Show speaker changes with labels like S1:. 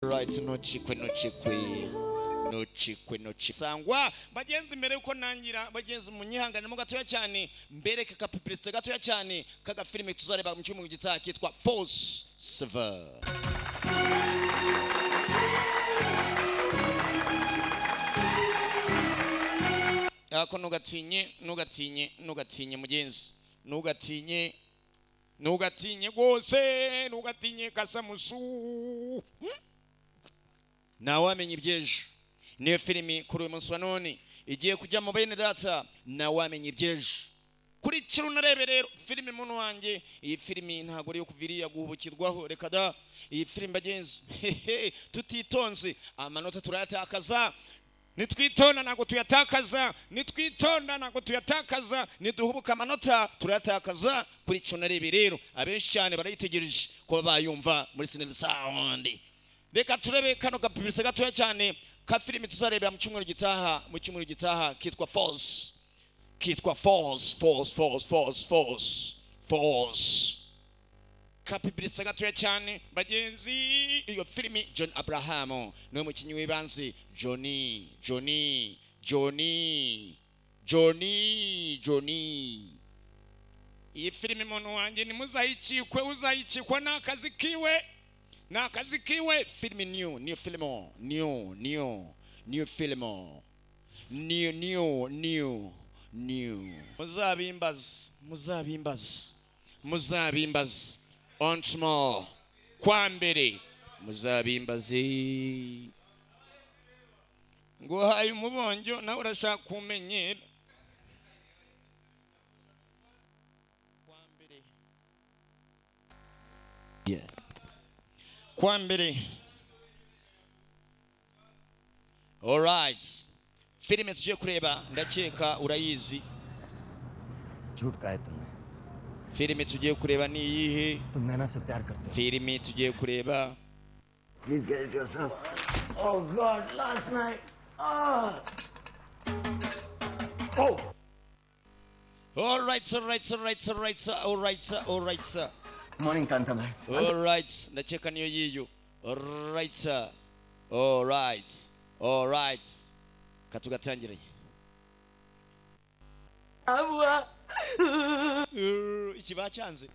S1: Right, ntucikwe, ntucikwe, ntucikwe, ntucikwe. Sangwa bagenzi, mbere yuko nangira, bagenzi, munyihanganemo gatoya cyane, mbereke ka publicité gatoya cyane k'agafilime tuzareba mu cyumweru gitaha kitwa Force Sever. Ako ntugatinye, ntugatinye, ntugatinye mugenzi, ntugatinye, ntugatinye rwose, ntugatinye kasamusu. Ntawamenya iby'ejo. Niyo filimi kuri uyu munsi wa none igiye kujya mu bene data. Ntawamenya iby'ejo. Kurikira unarebe rero filimi, muntu wanjye. Iyi filimi ntabwo ari iyo kuviriya guhubukirwaho, reka da. Iyi filimi bagenzi, hehe, tutitonze amanota turayatakaza. Nitwitonda ntabwo tuyatakaza, nitwitonda ntabwo tuyatakaza, niduhubuka amanota turayatakaza. Kurikira unarebe rero, abenshi cyane barayitegereje kuba bayumva muri Sinema Sound. Reka turebe kano gapublicité gatoya cyane ka filimi tuzarebera mu cyumweru gitaha, mu cyumweru gitaha, kitwa Force, kitwa Force, Force, Force, Force, Force, Force. Ka publicité gatoya cyane bagenzi. Iyo filimi, John Abraham niwe mukinnyi w'ibanze. Johnny, Johnny, Johnny, Johnny, Johnny. Iyi filimi, muntu wanjye, ntimuzayicikwe. Uzayicikwa ni akazi kiwe, ni akazi kiwe. Filimi new, new film, new, new, new film, new, new, new, new. Muzabimbaza, muzabimbaza, muzabimbaza. Once more, kwa mbere muzabimbaze. Nguhaye umubonjo, nawe urashaka kumenyera. Kwa mbere. Yeah. Kwa mbere. Alright, filime tugiye kureba ndakeka urayizi.
S2: झूठ कहा है तुमने।
S1: Filime tugiye kureba ni iyihe?
S2: तुम नैना से प्यार करते हो।
S1: Filime tugiye kureba.
S2: Please get it yourself. Oh God, last night. Ah. Oh.
S1: Alright, alright, alright, alright, alright, alright.
S2: Morning, Kanta bhai.
S1: Alright, ndakeka niyo yiyo. Alright, alright, alright, katugatangire.
S2: हुआ।
S1: Iki bacyanze.